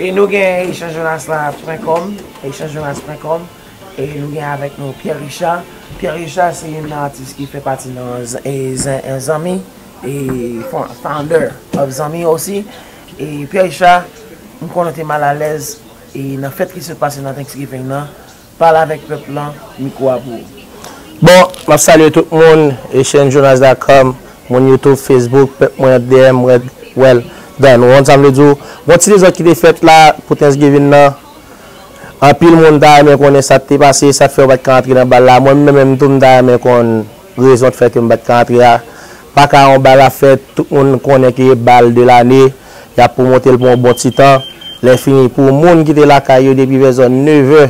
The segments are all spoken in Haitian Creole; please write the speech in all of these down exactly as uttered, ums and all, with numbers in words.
E nou gen echange jonas la pwen kòm, echange jonas pwen kòm, e nou gen avèk nou Pierre Richard. Pierre Richard se youn nan atis ki fè pati nan z- e zen- e Zanmi, e fon- founder of Zanmi osi. E Pierre Richard, m konnen w te malalèz, e nan fèt ki sot pase nan Thanksgiving nan, pale avèk pèp lan, mikwo a pou ou. Bon, m ap salye tout moun, echange jonas dot com, moun YouTube, Facebook, pèp mwen ant D M, Red, Well Done. Ou konn sa m vle di w? Gon ti dezòd ki te fèt la pou Thanksgiving nan. Anpil moun ta renmen konnen sa k te pase, sa k fè yo pa t ka antre nan bal la. Mwen menm menm tou m ta renmen konn rezon k fè ke m pa t ka antre a. Pa ka yon bal ap fèt, tout moun konnen ke bal de lane, y ap pwomote l pou yon bon ti tan. Lè fini pou moun ki te lakay yo depi vè zòn nevè,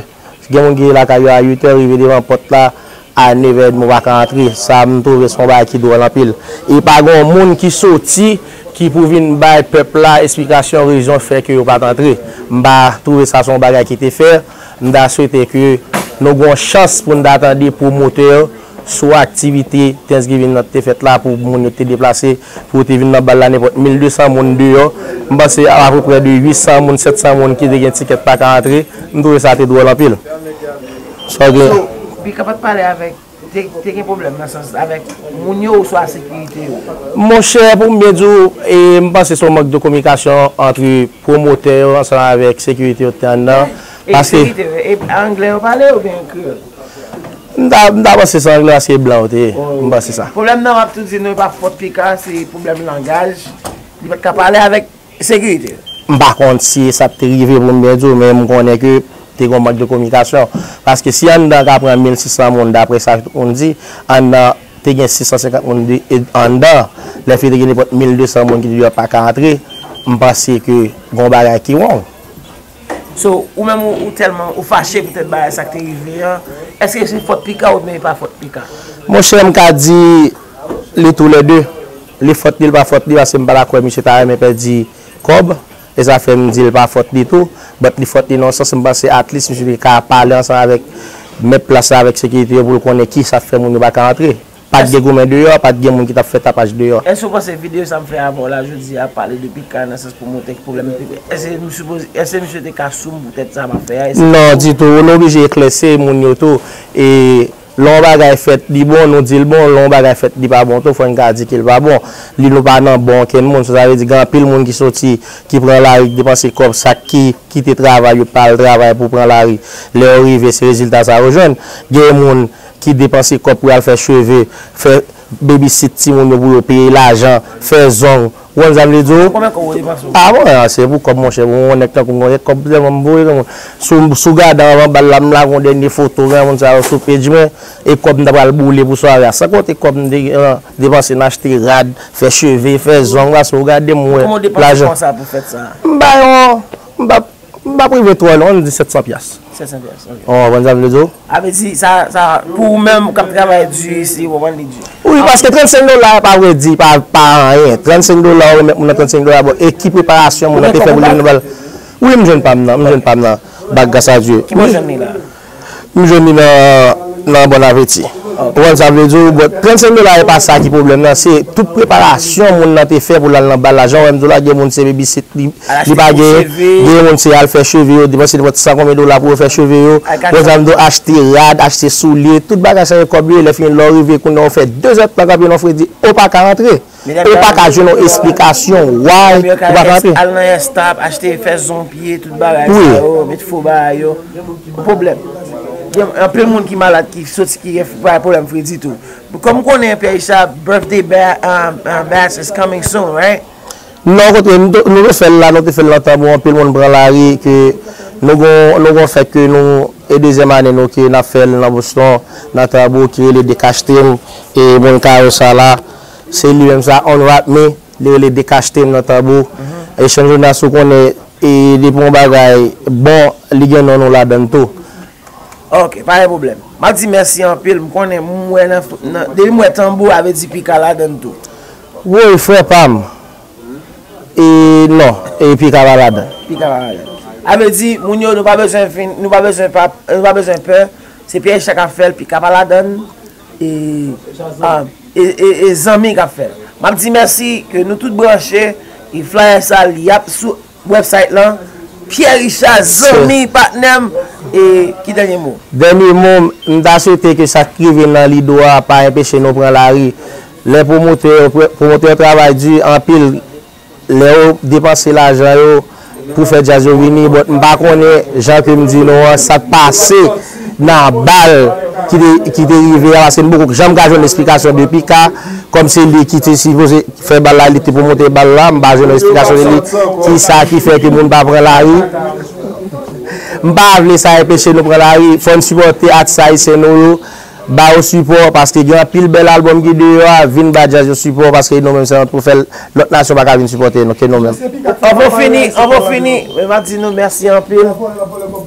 gen moun ki te lakay yo a uit è, rive devan pòt la a nevè edmi, ou pa ka antre. Sa, m twouve se yon bagay ki dwòl anpil. E pa gen yon moun ki soti ki pou vin bay pèp la esplikasyon, rezon fè ke yo pa t antre. M pa twouve sa se yon bagay ki te fè. M ta swete ke nou gen yon chans pou n ta tande pwomotè sou aktivite Thanksgiving nan te fèt la pou moun yo te deplase, pou yo te vin nan bal la, nenpòt mil de san moun deyò. M panse apeprè de uit san moun, sèt san moun ki te gen tikèt pa ka antre. M twouve sa te dwòl anpil. Sa w gen? So, Pika pa t pale avèk, te, te gen pwoblèm nan sans avèk moun yo oswa sekirite yo? Monchè, pou m byen di w, e, m panse se yon mank de kominikasyon ant pwomotè yo ansanm avèk sekirite yo ki te anndan. E Paske sekirite, e anglè yo pale oubyen kreyòl? M ta, m ta panse se anglè paske blan yo te ye. M panse sa. Pwoblèm nan, m ap tou di nou, e pa fòt Pika, se pwoblèm langaj. Li pa t ka pale avèk sekirite. M pa konn si e sa t te rive pou m byen di w, men m konnen ke te gen mank de kominikasyon. Paske si anndan ka pran mil sis san moun, daprè sa tout moun di, anndan te gen sis san senkant moun de, e, anndan. Lè fini te gen nenpòt mil de san moun ki te deyò pa ka antre, m panse ke gon bagay ki wrong. So, ou menm ou, ou tèlman ou fache poutèt bagay sa k te rive an, èske se fòt Pika oubyen e pa fòt Pika? Monchè, m ka di li toulède. Li fòt li, li pa fòt li, paske m pa ta kwè misye ta renmen pèdi kòb. E sa fè m di l pa fòt li tou. But li fòt li nan yon sans, m panse at least misye te ka pale ansanm avèk mèt plas la, avèk sekirite yo pou l konnen kisa k fè moun yo pa ka antre. Pa t gen goumen deyò, pa t gen moun ki t ap fè tapaj deyò. Èske w panse videyo sa m fè avè w la jodi a pale de Pika nan sans pwomotè ki pwoblèm? Èske m sipoze, èske misye te ka sou m poutèt sa m ap fè a? Èske Non, ditou. Nou oblije eklèsi moun yo tou. E lè yon bagay fèt, li bon, nou di l bon. Lè yon bagay fèt, li pa bon tou, fò n ka di ke l pa bon. Li nou pa nan bon okenn moun. So, sa vle di gen anpil moun ki soti, ki pran lari, ki depanse kòb, sa ki kite travay yo, pa al travay pou pran lari. Lè yo rive, se rezilta sa yo jwenn. Gen moun ki depanse kòb pou y al fè cheve, fè babysit timoun yo pou yo peye lajan, fè zong. Ou konn sa m vle di w? Konbyen kòb ou depanse? Ah bon, se pou kòb, monchè. Pou yon nèg tankou m, yon kòb tèlman m voye, tèlman. Si w, si w gade anvan bal la, m lage yon dènye foto, granmoun sa yo sou page mwen, e kòb m ta pral boule pou sware a. San konte kòb m te, eh, depanse nan achte rad, fè cheve, fè zong, paske w gade m wè lajan. Kòman w depanse konsa pou fèt sa a? M bay yon, m pa, m pa prive twò non, m di sèt san pyas. Sèt san pyas, ok. Ou konprann sa m vle di w? A vle di, sa, sa, pou ou menm k ap travay di, se ou konprann li di. Wi, paske trannsenk dola pa vre di pa, pa anyen. Trannsenk dola, ou remèt moun nan trannsenk dola, bon, e ki preparasyon moun nan te fè pou li vin nan bal? Wi, m jwenn pa m nan, m jwenn pa m nan. Bak gras a Dye. Ki bò w jwenn li la? M jwenn li nan, nan Bon Apeti. Ou konn sa m vle di w? Bon, trannsenk dola e pa sa ki pwoblèm nan, se tout preparasyon moun nan te fè pou l al nan bal la. Jan w wè m di w la, gen moun se babysit li, li pa gen, gen moun se al fè cheve yo, depanse nenpòt san konbyen dola pou yo fè cheve yo. Ou konn sa m di w? Achte rad, achte soulye, tout bagay sa se kòb yo ye. Lè fini lè w rive kounye a w fè de zè tan kanpe nan fredi, ou pa ka rantre. Ou pa ka jwenn yon esplikasyon why ou pa ka rantre. Al nan Estap, achte fè zong pye, tout bagay sa yo, met fo bagay yo. Pwoblèm. Gen anpil moun ki malad, ki soti, ki gen pwoblèm fredi tou. Kòm ou konnen Pierre Richard, birthday ba- um, um, bash is coming soon, right? Non, okontrè, nou te, nou te fè l la, nou te fè l nan Tanbou, anpil moun pran lari, ke nou gon, nou gon fèt ke nou, e dezyèm ane nou ke n ap fè l nan Boston, nan Tanbou, ki rele Dekachtem, e moun ka wè sa la, se li menm sa, Unwrap Me, li rele Dekachtem nan Tanbou. E Echanj Jonas, ou konnen, e depi yon bagay bon, li gen non nou ladann tou. Ok, pa gen pwoblèm. M ap di mèsi anpil. M konnen, m wè nan, nan, depi m wè Tanbou, a vle di Pika ladann tou. Woy, frè pa m. E non, e Pika pa ladann. Pika pa ladann. A vle di, moun yo, nou pa bezwen vin, nou pa bezwen pa, nou pa bezwen pè. Se Pierre Richard k ap fè l, Pika pa ladann. E, ah, e, e, e Zanmi k ap fè l. M ap di mèsi ke nou tout branche, e flyer sa, li ap sou website lan, Pierre Richard, zanmi, patnè m, e ki dènye mo? Dènye mo, m ta swete ke sa k rive nan Lido a pa enpeche nou pran lari. Lè pwomotè, pwomotè yo travay di anpil, lè yo depanse lajan yo pou fè djaz yo vini, but m pa konnen, jan ke m di nou an, sa k pase nan bal ki te, ki te rive a, paske m poko janm ka jwenn esplikasyon de Pika, kòm se li ki te sipoze fè bal la, li te pwomotè bal la, m pa jwenn esplikasyon de li, kisa ki fè ke moun pa pran lari. M pa vle sa enpeche nou pran lari, fò n sipòte atis ayisyen nou yo, ba yo sipò, paske gen anpil bèl albòm ki deyò a, vin ba djaz yo sipò, paske nou menm se nou pou fè l, lòt nasyon pa ka vin sipòte nou, ke nou menm. Anvan fini, anvan fini, men m ap di nou mèsi anpil.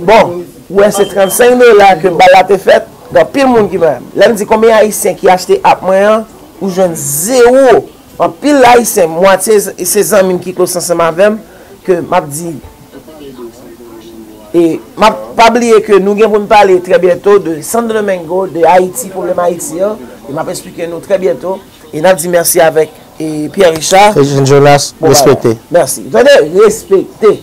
Bon, ou wè se trannsenk dola ke bal la te fèt, gen anpil moun ki pa menm. Lè m di konbyen ayisyen ki achte app mwen an, ou jwenn zewo. Anpil ayisyen, mwatye se zanmi m ki close ansanm avè m, ke m ap di. E m ap pa bliye ke nou gen pou n pale trè byento de Santo Domingo, de Ayiti, pwoblèm Ayiti an. E m ap eksplike nou trè byento. E n ap di mèsi avèk e Pierre Richard. Eugene Jonas, Bon, respekte. Mèsi. Tande, respekte.